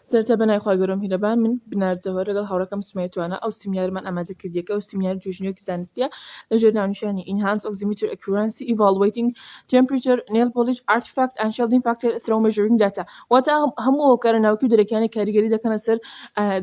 سەرەتا بە ناوی خوای گەورە و میهرەبان من بنار جەوهەر لەگەڵ هاوڕێکەم سومەیە توانا ئەو سیمینارەمان ئامادە کردیە کە ئەو سیمینار توێژینەوەیەکی زانستیە لە ژێر ناونیشانی Enhanced Oximeter Accuracy Evaluating Temperature Nail Polish Artifact and Shielding Factor Through Measuring Data واتە هەموو هۆکارە ناوکی و دەرەکیانەی کاریگەری دەکەنە سەر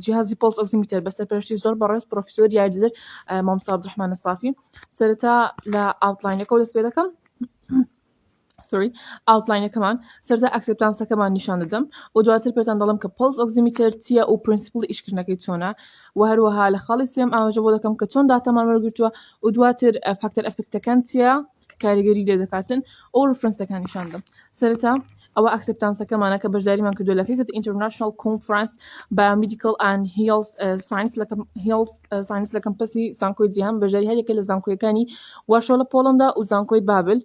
جیهازی pulse oximeter بە سەرپەرشتی زۆر بەڕێز پرۆفیسۆر یاریدەدەر مامۆستا عەبدولڕەحمان سافی سەرەتا لە outline ەکەوە دەست پێ دەکەم sorry outline ەکەمان سەرتا acceptance ەکەمان نیشان دەدەم و دواتر پێتان دەڵم کە pulse oximeter چییە و principle ی ئیشکردنەکەی چۆنە و هەروەها لە خاڵی سێم ئاماژە بۆ دەکەم کە چۆن داتامان وەرگرتووە و دواتر factor effect ەکان چییە کە کاریگەری لێ دەکاتن و reference ەکان نیشان دەم سەرەتا ئەوە acceptance ەکەمانە کە بەشداریمان کردو لە Fifth International Conference Biomedical and Health Science لە Health Science لە کەمپەسی زانکۆی جیهان بەشداری هەریەکە لە زانکۆیەکانی وارشۆ لە پۆڵندا و زانکۆی بابل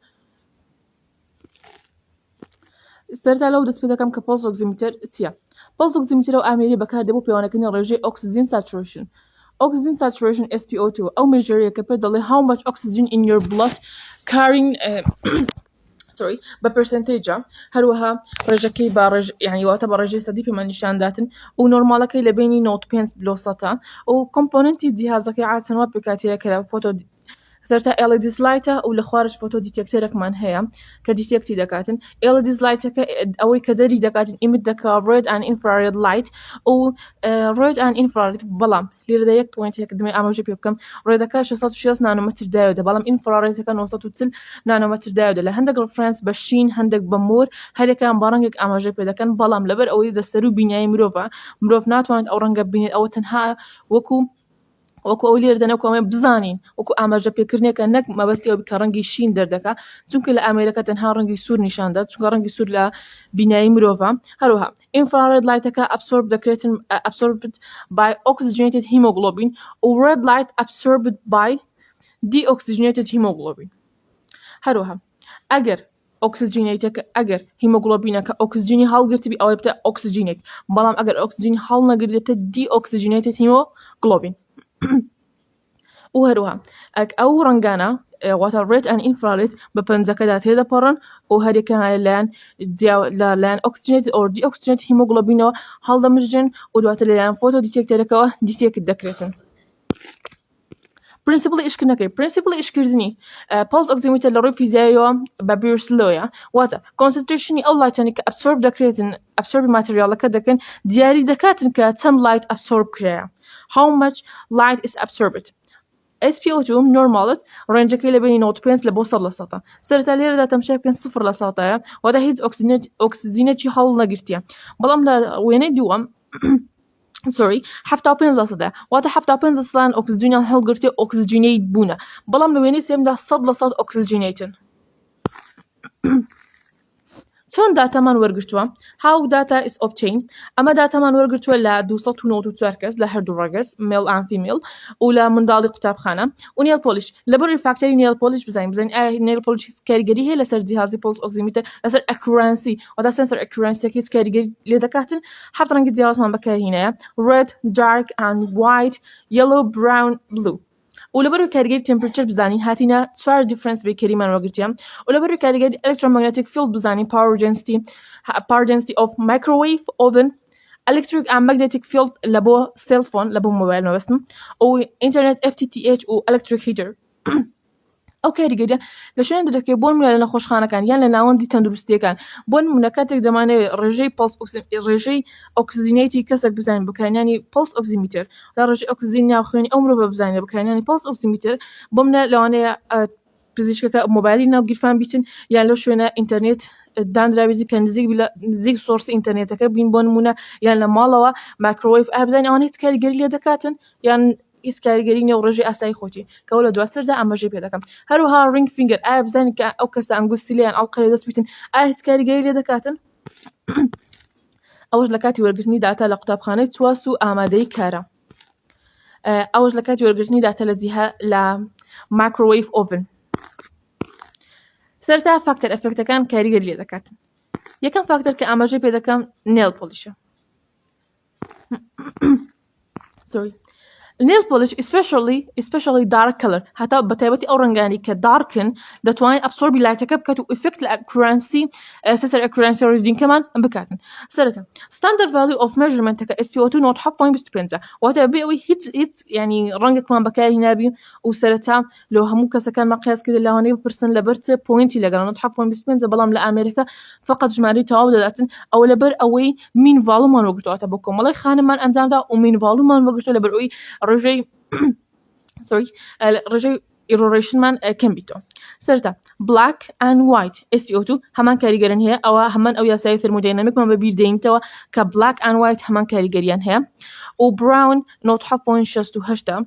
سەرەتا لەو دەست پێ دەکەم کە pulse oximeter چییە؟ pulse oximeter ئەو ئامێری بەکاردێ بۆ پێوانەکردنی ڕێژەی oxygen saturation oxygen saturation SpO2 ئەو measure ەیە کە پێت دەڵێ how much oxygen in your blood carrying sorry بە percentage ە هەروەها ڕێژەکەی بە ڕێژ یعنی واتە بە ڕێژەی سەدی پێمان نیشانداتن و normal ەکەی لە بینی 95 لۆ سەتە و component ی جیهازەکەی عادەتەن وا پێکهاتەیە کە لە فۆتۆ سەرتا LEDs light ە و لە خوارش photo detector ێکمان هەیە کە detect ی دەکاتن LEDs light ەکە ئەوەی کە دەری دەکاتن emit دەکا red and infrared light و red and infrared بەڵام لێرەدا یەک point ێک دەمێ ئاماژە پێ بکەم red ەکە 660 نانۆمەتر diode ە بەڵام infrared ەکە 940 نانۆمەتر diode ە لە هەندێک reference بە شین هەندێک بە مۆر هەرێکیان بە ڕەنگێک ئاماژە پێ دەکەن بەڵام لەبەر ئەوەی دەستەر و بینایی مرۆڤە مرۆڤ ناتوانێت ئەو ڕەنگە بینێت ئەوە تەنها وەکو وەکو ئەوەی لێرە دەنێو کۆمەی بزانین وەکو ئاماژە پێکردنێکە نەک مەبەستی ئەوە کە ڕەنگی شین دەردەکا چونکە لە ئامێرەکە تەنها ڕەنگی سوور نیشاندا چونکە ڕەنگی سوور لە بینایی مرۆڤە هەروەها infrared light ەکە absorb دەکرێتن absorbed by oxygenated hemoglobin و red light absorbed by deoxygenated hemoglobin هەروەها ئەگەر oxygenate ەکە ئەگەر هیمۆگڵۆبینەکە ئۆکسجینی هەڵگرتبی ئەوە دەبێتە oxygenate بەڵام ئەگەر ئۆکسجینی هەڵنەگرت دەبێتە deoxygenated hemoglobin و هەروەها ئەک ئەو ڕەنگانە واتە red and infrared بە پەنجەکەدا تێدەپەڕن و هەریەکەیان لەلایەن لەلایەن oxygenate or deoxygenate hemoglobin ەوە هەڵدەمژرێن و دواتر لەلایەن photo detector ەکەوە detect دەکرێتن. principle ی ئیشکردنەکەی principle ی ئیشکردنی pulse oximeter لە ڕووی فیزیاییەوە بە Beer's law یە واتە concentration ی ئەو light انی کە absorb دەکرێتن absorb ی material ەکە دەکەن دیاری دەکاتن کە چەند light absorb کرایە how much light is absorbed SpO2 normal ت range ەکەی لە بینی 95 لە بۆ 100 لە سەدە سەرەتا لێرەدا تەمشای بکەن سفر لە سەدایە واتە هیچ ئۆکسجینێکی هەڵ نەگرتیە بەڵام لە وێنەی دووەم sorry 75 لە سەدە واتە 75 لە سەدان ئۆکسجینیان هەڵگرتێ oxygenate بوونە بەڵام لە وێنەی سێمدا 100 لە سەد oxygenate ن چۆن داتامان وەرگرتووە how data is obtained ئەمە داتامان وەرگرتووە لە 294 کەس لە هەردوو ڕەگەز male and female و لە منداڵی قوتابخانە و nail polish لەبەر factor ی nail polish بزانین بزانین ئایا nail polish هیچ کاریگەری هەیە لەسەر جیهازی pulse oximeter لەسەر accuracy واتە sensor accuracy ەکە هیچ کاریگەری لێ دەکاتن هەفت ڕەنگی جیاوازمان بەکارهینایە red dark and white yellow brown blue و لەبەر کاریگەری temperature بزانین هاتینە چوار difference beaker یمان وەگرتیە و لەبەر کاریگەری electromagnetic field بزانین power density power density of microwave oven electric and magnetic field لە بۆ cell phone لە بۆ مۆبایل مەبەستم و ئینتەرنێت FTTH و electric heater ئەو کاریگەریە لە شوێن دەکەی بۆ نمونە لە نەخۆشخانەکان یان لە ناوەندی تەندروستیەکان بۆ نمونە کاتێک دەمانەوێت ڕێژەی pulse ڕێژەی oxygenate ی کەسێک بزانین بەکارهێنانی pulse oximeter لە ڕێژەی ئۆکسجین ناو خوێنی ئەو مرۆڤە بزانین بەکارهێنانی pulse oximeter بۆ منە لەوانەیە پزیشکەکە مۆبایلی ناو گیرفان بیتن یان لەو شوێنە ئینتەرنێت دانراویزی کە نزیک لە نزیک source ی ئینتەرنێتەکە بین بۆ نمونە یان لە ماڵەوە مایکرۆوەیڤ ئایا بزانین ئەوانە هیچ کاریگەری لێ دەکاتن یان هیچ کاریگەری نیە و ڕێژەی ئاسایی خۆتی کەەوە لە دواتردا ئاماژەی پێ دەکەم هەروەها ring finger ئایا بزانین کە ئەو کەسە ئەنگوستی یان ئەڵقەی دەست بیتن ئایا هیچ کاریگەری لێ دەکاتن ئەوەش لە کاتی وەرگرتنی داتا لە قوتابخانەی چواس و ئامادەی کارە ئەوەش لە کاتی وەرگرتنی داتا لە جیها لە microwave oven سەرتا factor effect ەکان کاریگەری لێ دەکات یەکەم فاکتەر کە ئاماژەی پێ دەکەم nail polish ە sorry. Nail polish especially especially dark color هەتا بە تایبەتی ئەو ڕەنگانی کە dark ن دەتوانێت absorb ی light ەکە بکات و effect لە accuracy sensor accuracy reading ەکەمان بکاتن سەرەتا standard value of measurement ەکە SpO2 97.25 واتە بێ ئەوەی هیچ هیچ ینی ڕەنگێکمان بەکاری نابی و سەرەتا لۆ هەموو کەسەکانمان قیاس کرد لەوانەیە بپرسن لەبەر چ point ی لەگەڵ 97.25 بەڵام لە ئامێرەکە فقط ژمارەی تەواو دەداتن ئەوە لەبەر ئەوەی mean value مان وەگرتووەتە بۆ کۆمەڵی خانمان ئەنجامدا و mean value مان وەگرتووە لەبەر ئەوەی ڕێژەی sorry ڕێژەی error مان کەم بیتەوە سەرتا black and white SpO2 هەمان کاریگەرن هەیە ئەوە هەمان ئەو یاسای thermodynamic مان بەبیر دێنیتەوە کە black and white هەمان کاریگەریان هەیە و brown 97.68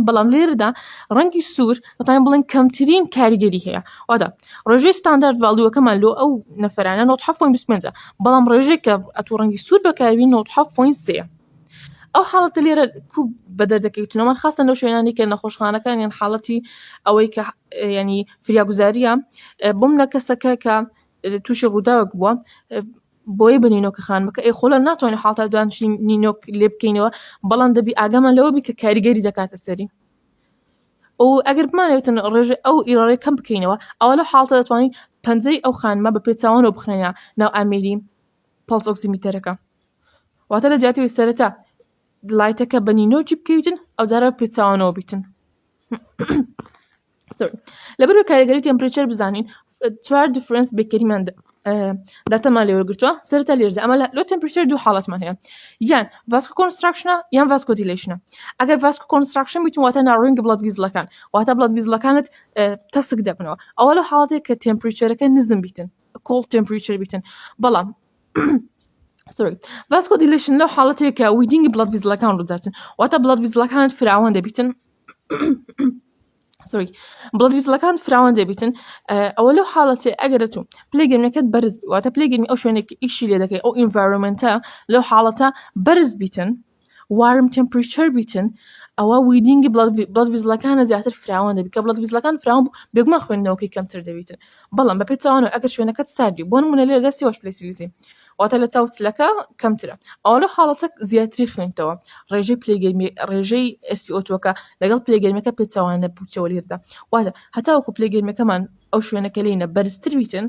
بەڵام لێرەدا ڕەنگی سوور دەتوانین بڵێن کەمترین کاریگەری هەیە واتە ڕێژەی standard value ەکەمان لۆ ئەو نەفەرانە 97.25 بەڵام ڕێژەی کە ئەتوو ڕەنگی سوور بەکاربی 97.3 ئەو حاڵەتە لێرە کو بەدەر دەکەوتنەوەمان خاستن لەو شوێنانی کە نەخۆشخانەکان یان حاڵەتی ئەوەی کە ینی فریاگوزاریە بۆم لە کەسەکە کە تووشی ڕووداوێک بووە بۆیە بە نینۆکە خانمەکە ئەی خۆلە ناتوانین حاڵتا دوانشین نینۆک لێ بکەینەوە بەڵام دەبی ئاگامان لەوە بی کە کاریگەری دەکاتە سەری ئەو ئەگەر بمانەوێتن ڕێژە ئەو error ە کەم بکەینەوە ئەوە لەو حاڵتە دەتوانین پەنجەی ئەو خانمە بە پێچەوانەوە بخرێنە ناو ئامێری pulse oximeter ەکە واتە لە جیاتی سەرەتا light ەکە بە نینۆکی بکەویتن ئەو جارە پێچەوانەوە بیتن لەبەر کاریگەری temperature بزانین چوار different beaker یمان داتامان لێوەرگتووە سەرتا لێرزە ئەمە لۆ temperature دوو حاڵەتمان هەیە یان vasoconstriction ە یان vasodilation ە ئەگەر vasoconstriction بیتون واتە narrowing blood vessel ەکان واتە blood vessel ەکانت تەسک دەبنەوە ئەوە لە حاڵەتێک کە temperature ەکە نزم بیتن cold temperature بیتن بەڵام vasodilation لەو حاڵەتێک کە widening blood vessel ەکان ڕووداتن واتە blood vessel ەکانت فراوان دەبیتن sorry blood vessel ەکان فراوان دەبیتن ئەوە لەو حاڵەتێ ئەگەر تو پلەی گەرمیەکەت بەرز واتە پلەی گەرمی ئەو شوێنێک ئیشی لێ دەکەی ئەو environment ە لەو حاڵەتە بەرز بیتن warm temperature بیتن ئەوە widening blood vessel ەکانە زیاتر فراوان دەبی کە blood vessel ەکان فراوان بوو بێگومان خوێندنەوەکەی کەمتر دەبیتن بەڵام بە پێچەوانەوە ئەگەر شوێنەکەت ساردی بۆ نمونە لێرە دەستی وەش پلەی سیلیزی واتە لە چاو چلەکە کەمترە ئەوە لەو حاڵەتە زیاتری خوێندەوە ڕێژەی پلەی گەرمی ڕێژەی SpO2 ەکە لەگەڵ پلەی گەرمیەکە پێچەوانە بووچەوە لێردا واتە هەتاوەکو پلەی گەرمیەکەمان ئەو شوێنەکە لێینە بەرزتر بیتن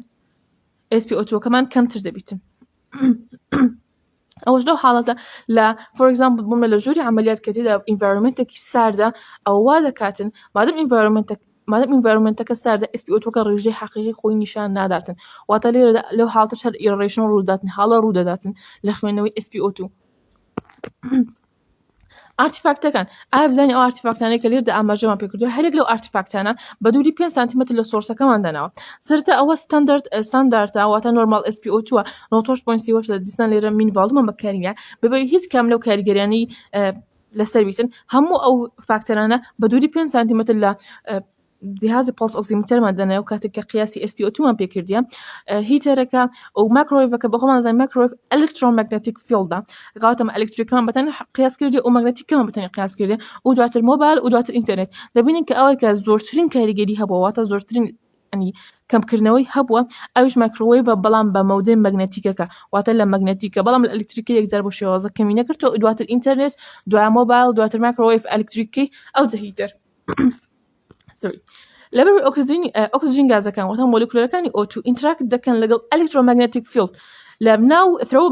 SpO2 ەکەمان کەمتر دەبیتن ئەوەش لەو حاڵەتە لە for example بۆ لە ژووری عملیات کە تێدا environment ێکی ساردە ئەوە وا دەکاتن مادەم environment ە مادەم environment ەکە ساردە SpO2 ەکە ڕێژەی حەقیقی خۆی نیشان ناداتن واتە لێرەدا لەو حاڵەتەش هەر error ڕووداتن هەڵە ڕوودەداتن لە خوێندنەوەی SpO2 artifact ەکان ئایا بزانین ئەو artifact انەی کە لێردا ئاماژەمان پێکردو هەرێک لەو artifact انە بە دووری 5 سانتیمەتر لە source ەکەمان داناوە سەرەتا ئەوە standard standard ە واتە normal SpO2 98.38 لە دیسان لێرە mean value مان بەکارینە بەبێ هیچ کام لەو کاریگەریانی لەسەر بیتن هەموو ئەو factor انە بە دووری 5 سانتیمەتر لە جیهازی pulse oximeter مان دەنایە و کاتێک کە قیاسی SpO2 مان پێ کردیە heater ەکە و microwave ەکە بە خۆمان زانین microwave electromagnetic field ە گاوتەمە ئەلکتریکەمان بەتەنی قیاس کردی و magnetic ەکەمان بەتەنی قیاس کردی و دواتر مۆبایل و دواتر ئینتەرنێت دەبینین کە ئەوەی کە زۆرترین کاریگەری هەبووە واتە زۆرترین ینی کەمکردنەوەی هەبووە ئەوش microwave ە بەڵام بە مەودەی magnetic ەکە واتە لە magnetic ە بەڵام لە ئەلکتریکە یەکجار بۆ شێوازە کەمی نەکردەوە دواتر ئینتەرنێت دوای مۆبایل دواتر microwave ئەلکتریکی ئەو heater لەبەر ئۆکسجین ئۆکسجین گازەکان واتە مۆلیکولەکانی O2 interact دەکەن لەگەڵ electromagnetic field لە ناو through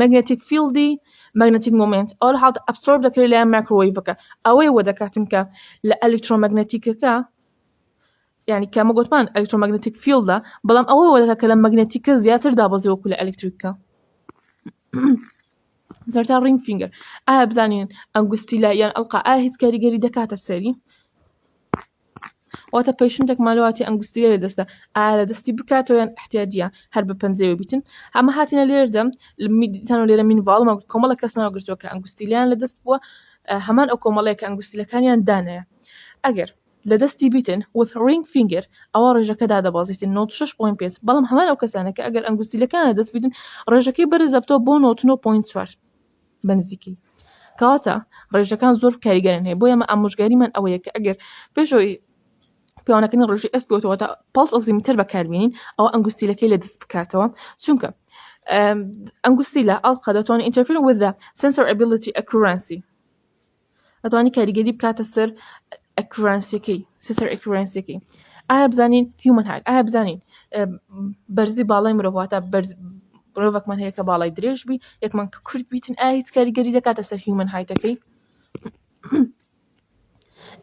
magnetic field ی magnetic moment ئەو لە حاڵ absorb دەکرێت لەلایەن microwave ەکە ئەوەی وە دەکاتن کە لە electromagnetic ەکە یعنی کەمە گوتمان electromagnetic field ە بەڵام ئەوەی وە دەکات کە لە magnetic ە زیاتر دابەزی وەکو لە ئەلکتریکە سەرتا ring finger ئایا بزانین ئەنگوستیلە یان ئەڵقە ئایا هیچ کاریگەری دەکاتە سەری واتە patient ێک مالواتی ئەنگوستیلە لە دەستە ئایا لە دەستی بکاتەوە یان احتیاجیە هەر بە پەنجەوە بیتن ئەمە هاتینە لێردەم لە لێرە mean value مە کۆمەڵە کەسمان گرتووە کە ئەنگوستیلیان لە دەست بووە هەمان ئەو کۆمەڵەیە کە ئەنگوستیلەکانیان دانەیە ئەگەر لە دەستی بیتن with ring finger ئەوا ڕێژەکە دادەبەزیتن 96.5 بەڵام هەمان ئەو کەسانە کە ئەگەر ئەنگوستیلەکان لە دەست بیتن ڕێژەکەی بەرز دەبتەوە بۆ 99.4 بە نزیکی کەواتە ڕێژەکان زۆر کاریگەرن هەیە بۆ ئێمە ئامۆژگاریمان ئەوەیە کە ئەگەر پێشەوەی پێوانەکردنی ڕێژەی SpO2 واتە pulse oximeter بەکاربینین ئەوە ئەنگوستیلەکەی لە دەست بکاتەوە چونکە ئەنگوستیلە ئەڵقە دەتوانێت interfere with the sensor ability accuracy. ئەتوانی کاریگەری بکاتە سەر accuracy ەکەی سەر accuracy ەکەی ئایا بزانین human height ئایا بزانین بەرزی باڵای مرۆڤ واتە بەرز مرۆڤێکمان هەیە کە باڵای درێژ بی یەکمان کە کورت بیتن ئایا هیچ کاریگەری دەکاتە سەر human height ەکەی؟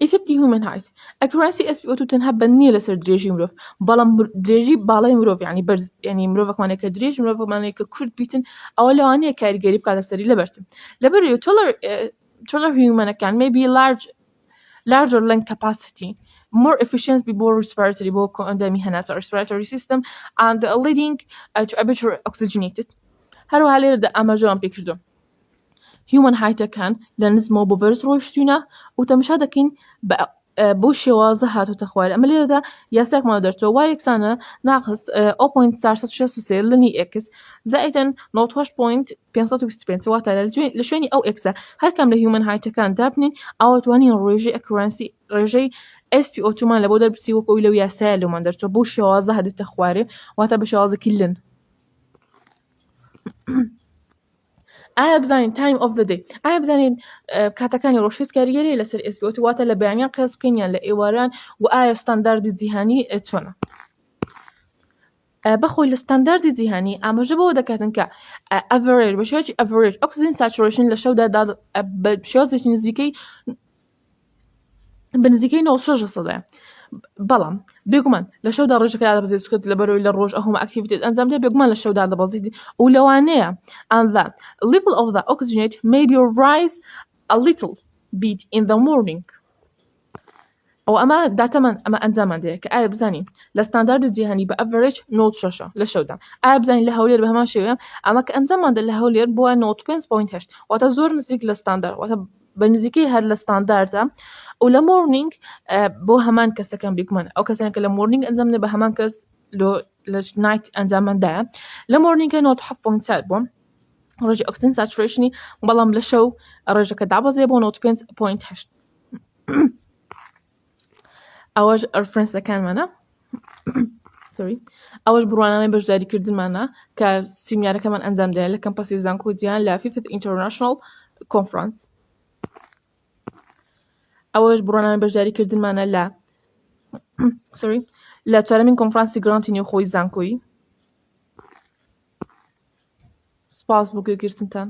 effect ی human height accuracy SpO2 تەنها بەند نییە لەسەر درێژی مرۆڤ بەڵام درێژی باڵای مرۆڤ ینی بەرز ینی مرۆڤەکانێک کە درێژ مرۆڤەکانێک کە کورت بیتن ئەوە لەوانەیە کاریگەری بکاتە سەری لەبەرچ لەبەر taller taller human ەکان may be large larger lung capacity more efficient بی بۆ respiratory بۆ کۆئەندامی هەناسە respiratory system and leading to a better oxygenated هەروەها لێرەدا ئاماژەمان پێکردو human height ەکان لە نزمەوە بۆ بەرز ڕۆیشتوینە و تەمشا دەکەین بە بەو شێوازە هاتوتە خوارێ ئەمە لێرەدا یاساکمان دەرچوە y یەکسانە ناقس 0.463 ln ی x زائیدەن 98.525 واتە لە شوێنی ئەو x ە هەرکام لە human height ەکان دابنین ئەوە توانین ڕێژەی accuracy ڕێژەی SpO2 مان لە بۆ دەربچی وەکو ئەوی لەو یاسایە لەمان دەرچوە بەو شێوازە هەدێتە خوارێ واتە بە شێوازێکی ln. ئایا بزانین time of the day ئایا بزانین کاتەکانی ڕۆژ هیچ کاریگەری لەسەر SpO2 واتە لە بەیانیان قیاس بکەین یان لە ئێواران و ئایا ستانداردی جیهانی چۆنە بەخۆی لە ستانداردی جیهانی ئاماژە بەوە دەکاتن کە average بە شێوەی average oxygen saturation لە شەودا بە شێوازێکی نزیکەی بە نزیکەی 96 لە سەدایە بەڵام بێگومان لە شەودا ڕێژەکە دادەبەزێت چونکە لەبەرەوەی لە ڕۆژ ئەو هەموو activity ت ئەنجام دەدەیت بێگومان لە شەودا دادەبەزیت و لەوانەیە and the level of the oxygenate may be rise a little bit in the morning ئەو ئەمە داتەمان ئەمە ئەنجامان دەیە کە ئایا بزانین لە ستانداردی جیهانی بە average 96 لە شەودا ئایا بزانین لە هەولێر بە هەمان شێوەیە ئەمە کە ئەنجاممان دا لە هەولێر بووە 95.8 واتە زۆر نزیک لە ستاندارد واتە بە نزیکەی هەر لە ستانداردە و لە morning بۆ هەمان کەسەکان بێگومان ئەو کەسیان کە لە morning ئەنجام بە هەمان کەس لۆ لە night ئەنجامەندایە لە morning ە 97.4 بووە ڕێژەی oxygen saturation ی بەڵام لە شەو ڕێژەکە دابەزێ بۆ 95.8 ئەوەش reference ەکانمانە sorry ئەوەش بڕوانامەی بەشداریکردنمانە کە سیمینارەکەمان ئەنجامدایە لە کەمپەسی زانکۆی جیهان لە fifth international conference ئەوەش بڕوانامەی بەشداریکردنمانە لە sorry لە چوارەمین کۆنفرانسی grant ی نێوخۆی زانکۆی سپاس بۆ گوێگرتنتان.